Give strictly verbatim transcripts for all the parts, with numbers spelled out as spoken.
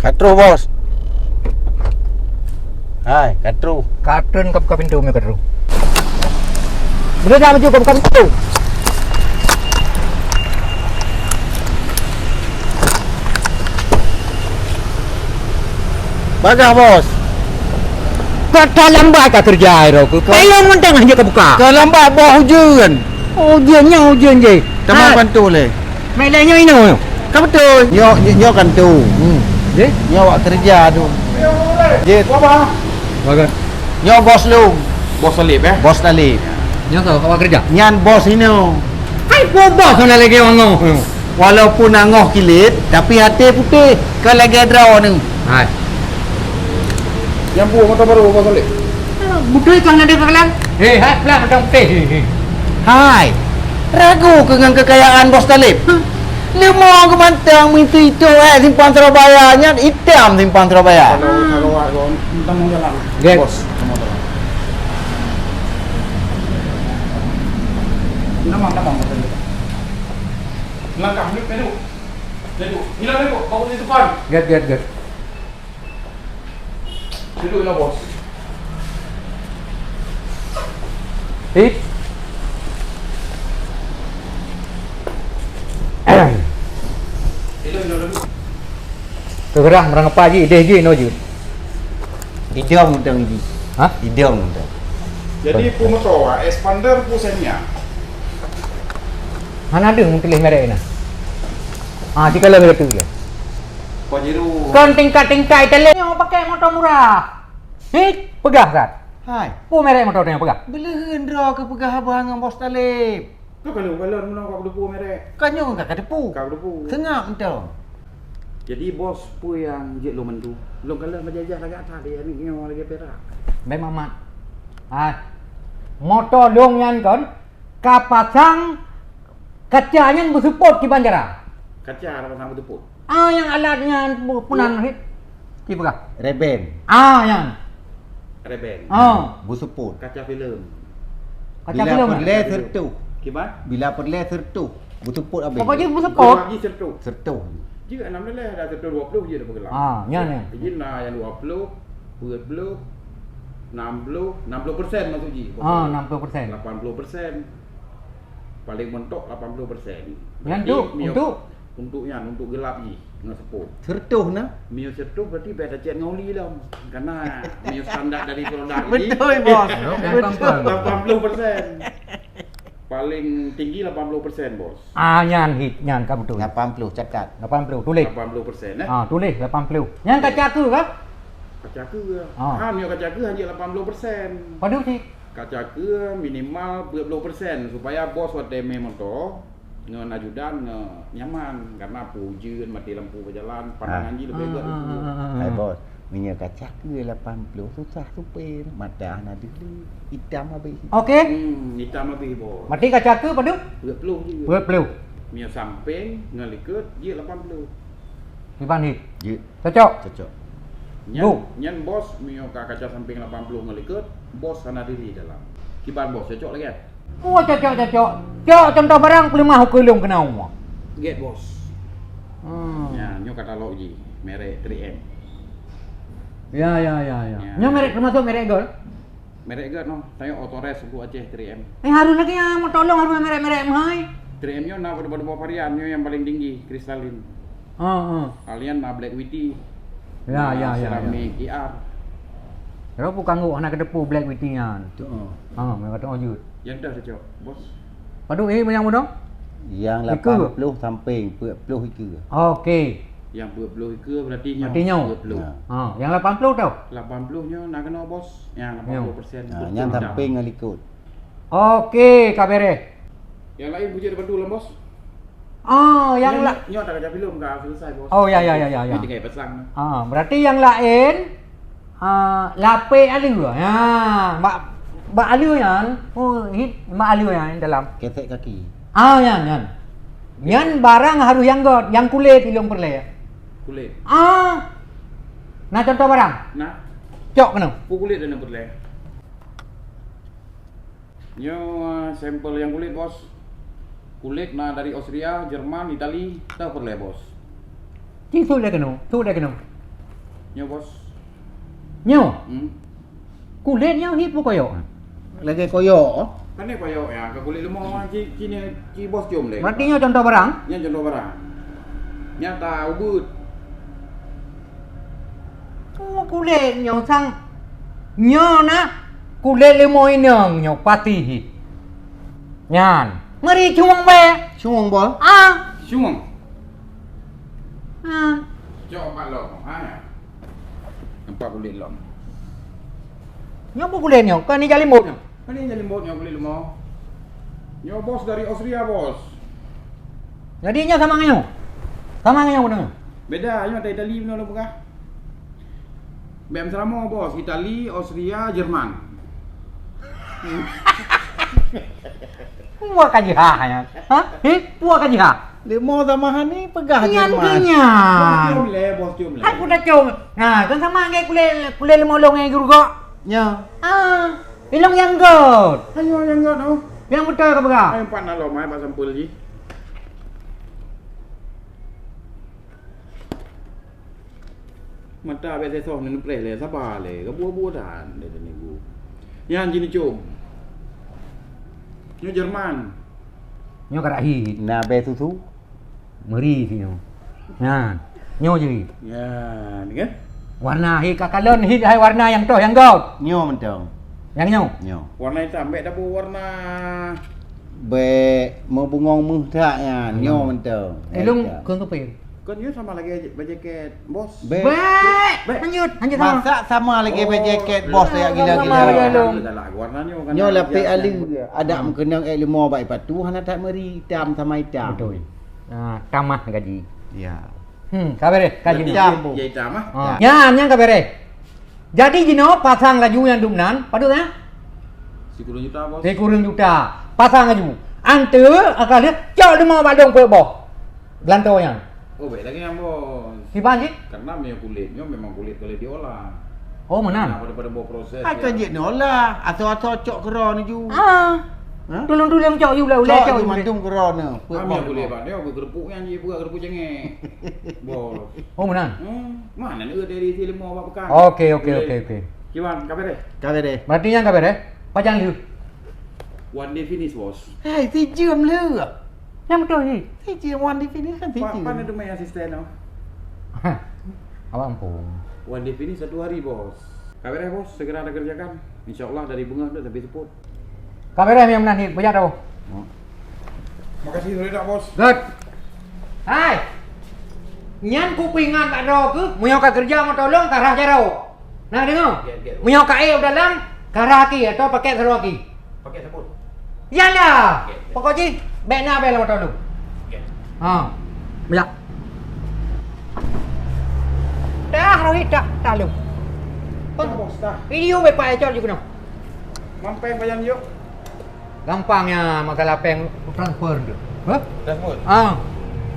Ka troh, Bos. Hai, ka troh. Ka treun ka buka pintoe, meu ka troh. Beudôh dah maju ka buka pintoe. Bagah, Bos. Ka talambat ka keureuja, hai droe keuh. Ka- Payong mantong hana ka buka. Ka lambat, Bos, ujeuen. Ujeuen nyoe, ujeuen jih. Tamah bantu lé. Hai. Mai lé nyoe inoe. Ka beutôi. Nyoe, nyoe, nyoe kan tu. Hmm. Jih? Nyoe awak keureuja tu. Jih. Bagus. Nyoe bos lôn. Bos Talib, eh? Bos Talib. Nyoe soe awak keureuja? Nyan bos inoe. Hai, bos, bos hana lagèe angoh. Walaupun angoh kilét, tapi até putéh. Kon lagèe droeneuh. Hai. Nyang buet moto baru, Bos Talib. Beutôi kah na deuh ka kalon? Hei, hai, pelan, moto putéh. Hei, hei. Hai. Ragu keu ngon keukayaan Bos Talib? Huh? Leumo geuh mantong meuitu-itu, eh, Simpang Surabaya nyan, itam Simpang Surabaya. Kalau, kalau awak kon, tamong jalan. Gek. Bos, tamong jalan. Tamong, tamong, Bos Talib. Langkah, duduk, duduk. Duduk. Hilang, duduk. Bawa di depan. Gek, gek, gek. Duduk lah, Bos. Hit. Duduk, duduk, duduk. Keugeurah meurang apa ji, ideh ji, inoe ji. Idong udang ji. Hah? Idong udang. Jadi, peue moto, ah, expander peue Xenia? Hana deuh meutuléh merek na. Ah, sikalon merek tu je. Pajero. Kon tingkat-tingkat Italia nyoe pakai moto murah. Hit, peugah kan? Hai. Peue merek moto nyoe peugah? Beuleuheun droe keupeugah haba ngon Bos Talib. Keu ka lôn kalon meunoe ka kuteupeu merek. Ka nyoe ka kateupeu. Ka kuteupeu. Seungab mantong. Jadi, Bos, peue nyang jeuet lôn bantu? Lôn kalon meujajah lagak that, ya, nyoe lagèe pirak. Bèk mat-mat. Ah, moto lôn nyan kon ka pasang kaca nyan beuseupôt kiban cara. Kaca ada pasang beuseupôt? Ah, nyang alat nyan pu-, peunan hit. Ci peugah. Reben. Ah, nyan. Reben. Ah. Beuseupôt. Kaca filem. Kaca filem. Bila peureulèe seureutoh. Kiban? Bila peureulèe seureutoh. Beuseupôt abéh. Pokok jih beuseupôt. Kurang jih seureutoh. Seureutoh. Jih anam belas dah seureutoh dua puluh jih dah peugelang. Ah, nyan, nyan. Jih na nyang dua puluh, peuet puluh, enam puluh, enam puluh persen masuk jih. Ah, enam puluh persen. Lapan puluh persen. Paling mentok lapan puluh persen. Nyan berarti tu, miyueb untuk? Untuk nyan, untuk geulap jih, ngon seupôt. Seureutoh na? Miyueb seureutoh berarti bèk tacet ngon oli lom. Karena miyueb standar dari produk jih. Beutôi, Bos. Beutôi. Lapan puluh persen. Paling tinggi lapan puluh persen, Bos. Ah, nyan hit, nyan ka beutôi. Lapan puluh, catat. Lapan puluh, tuléh. Lapan puluh persen, eh? Ah, tuléh lapan puluh. Nyan kaca keue kah? Kaca keue. Ah. Ha, miyueb kaca keue hanya lapan puluh persen. Padum cit? Kaca keue minimal dua puluh persen supaya bos watèe mé moto ngon ajudan nge nyaman karena ujeuen, maté lampu beujalan, pandangan jih leubeh gèt. Ah, ah, ah, ah, ah. Hai bos, meunyoe kaca keue lapan puluh susah supir, mata hana deuh lé, itam habéh. Oke. Hmm, itam habéh bos. Berarti kaca keue padum? Dua puluh je. Dua puluh. Meunyoe sampéng ngon likot jeuet lapan puluh. Kiban hit. Jeuet. Cocok? Cocok. Nyan, nyan bos, meunyoe ka kaca sampéng lapan puluh ngon likot, bos hana diri dalam. Kiban bos, cocok lagèe? Oh, cocok, cocok. Cok contoh barang peuleumah ukeue lôn keunoe. Gèt bos. Hmm. Nyan, nyoe katalog jih, merek three M. Ya, ya, ya, ya. Ya. Nyoe merek termasuk merek goal? Merek gèt noh, tanyoe Autores untuk Aceh three M. Eh, harus lagi nyang meutolong harus merek-merek meuhai. Three M nyoe na beudôh-beudôh varian, nyoe nyang paling tinggi, kristalin. Ha, ha. Alian na Black Witty. Ya, na ya, ya, ya. Ceramic E R. Kenapa kanggok hana ketepu Black Witty nyan? Tu, ha. Ha, mereka tengok jut. Yang dah cocok, bos. Padum eh yang muda? Yang lapan puluh samping, peuet puluh ikeu. Okey. Yang peuet puluh ikeu berarti nyoe. Berarti nyoe. Peuet puluh. Ya. Ha, yang lapan puluh tau? Lapan puluh nyoe na keunoe, bos. Yang lapan puluh persen. Ha, yang samping ngon likot. Okey, ka bereh. Yang lain bujur bantu lom, bos. Oh, yang nyoe, la- nyoe tak ada belum ka selesai, bos. Oh, ya, ya, ya, ya, ya. Ini tinggal pasang. Ah, berarti yang lain, ah, lapék aleue. Ya, bak, bak aleue nyan. Oh, hit, bak aleue nyan dalam. Ketek kaki. Ah, nyan, nyan. Nyan barang harus yang gèt, yang kulét ilong peureulèe. Kulét. Ah. Nah, contoh barang. Nah. Cok keunoe. Ku kulét dan peureulèe. Nyoe sampel nyang kulét, bos. Kulét na dari Austria, Jerman, Itali, teuh peureulèe, bos. Ci sut lé keunoe, sut lé keunoe. Nyoe, Bos. Nyoe? Hmm. Kulét nyoe hi peue koyok? Lagèe koyok. Kan ni koyok ya, ka kulét leumo, ci, ci ni, ci Bos cium lé. Berarti nyoe contoh barang? Nyoe contoh barang. Nyata ubeut. Oh, kulét nyoe sang. Nyoe na kulét leumo inong nyoe pati hi. Nyan. Mari cueng bèe. Cueng, Bos? Ah. Cueng. Ah. Cok bak lom, ha. Nampak kulét lom. Nyoe peue kulét nyoe? Kan ni jalimbot nyoe. Kan ni jalimbot nyoe kulét leumo. Nyoe Bos dari Austria, Bos. Jadi nyoe sama ngon nyoe? Sama ngon nyoe beuna? Beda, nyoe dari Itali beuna lôn peugah. Bèk meuseulamoe, Bos. Itali, Austria, Jerman. Peue ka jihah nyan? Ha? Hi, peue ka jihah? Leumo sama hani peugah Jerman. Nyan keuh nyan. Bos cium lé, Bos cium lé. Aku dah cium. Nah, kan sama ngon kulét, kulét leumo lôn ngon gurugok. Nyo. Ah, ilong nyang göt. Ayo nyang göt tu. Nyang beutôi ka peugah. Ayo pat na lom ai bak sampel jih. Mata bèk sesoh neupreh lé, saba lé, gabu-gabu that lé teuneuk. Nyan jih neucom. Nyoe Jerman. Nyoe karak hi. Na bèe susu. Meuri si nyoe. Nyan. Nyoe jih. Nyan, kan? Warna hi ka kalon hi hai warna nyang toh nyang göt. Nyoe mantong. Nyang nyoe? Nyoe. Warna itam, bèk tabu warna. Bèk meubungong méuh that nyan. Nyoe mantong. Ilong keu keupeng. Kan nyoe sama lagèe bak jaket Bos. Bèk. Bèk. Bèk. Lanjut, lanjut sama. Masak sama lagèe bak jaket Bos, ya, gila-gila. Sama lagèe ilong. Galak warna nyoe kan. Nyoe lapék alue. Adak meukeunong èk leumo bak ipatu hana that meuri, itam sama itam. Beutôi. Ah, tamah gaji. Ya. Hmm, ka bèrèh, ka jinoe. Itam, Bu. Ya, itam, ah. Ah. Ya. Nyan, nyan ka bèrèh. Jadi jinoe pasang laju nyang dum nan, padum nyan? Sikureueng juta, Bos. Sikureueng juta. Pasang laju. Anteuk, akan lheueh, cok leumo bak lôn peuet boh. Geulantoe nyan. Oh, bèk lagèe nyan, Bos. Kiban cit? Karena meunyoe kulét nyoe memang kulét ka lheueh diolah. Oh, meunan. Nah, pada-pada buat proses. Hai, ya. Kan jeuet neuolah. Asoe-asoe cok keudroe neuh ju. Ah. Ha? Tulông-tulông cok ju, ulèe-ulèe cok ju. Cok ju mandum keudroe neuh. Peuet boh. Kami boleh, Pak. Dia buat kerupuk nyan, dia buat kerupuk cengek. Bos. Oh, meunan. Hmm. Mana ni dari si leumo bak pekan. Oke, oke, oke, oke. Kiban, ka bèrèh? Ka bèrèh. Berarti nyan ka bèrèh? Pajan lheueh? One day finish, Bos. Hai, sijeuem lheueh. Nyang beutôi hi. Sijeuem one day finish kan sijeuem. Pan ada main asisten tau. Awak ampun. One day finish satu hari, Bos. Ka bèrèh, Bos, segera anda kerjakan. Insya Allah dari beungoh tu sampai seupôt. Ka bèrèh nyang meunan hi, beujak tau. Makasih, sudah, Bos. Good. Hai. Nyan kupeuingat bak droe keuh, meunyoe ka keureuja meutoh lôn, ka rhah jaroe. Na deungoe? Get, get. Meunyoe ka ék u dalam, ka rhah aki atau pakèk saroe aki. Pakèk sabon. Yalah. Get, get. Pokok jih, bèk na bèe lam mata lôn. Get. Ha. Beujak. Dah, Rohit, dah, dah lôn. Dah, Bos, dah. Video bèk pakai col ju keunoe. Mampèng pajan yuk. Gampang nyan masalah pèng transfer tu. Hah? Transfer? Ah.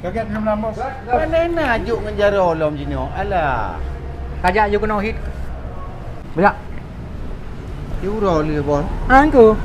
Kaget nyoe malam, Bos. Pandai na jok ngon jaroe lom jinoe. Alah. Kajak jok keunoe hit. Beujak. Di uroe lé, Bos. Ah, engko.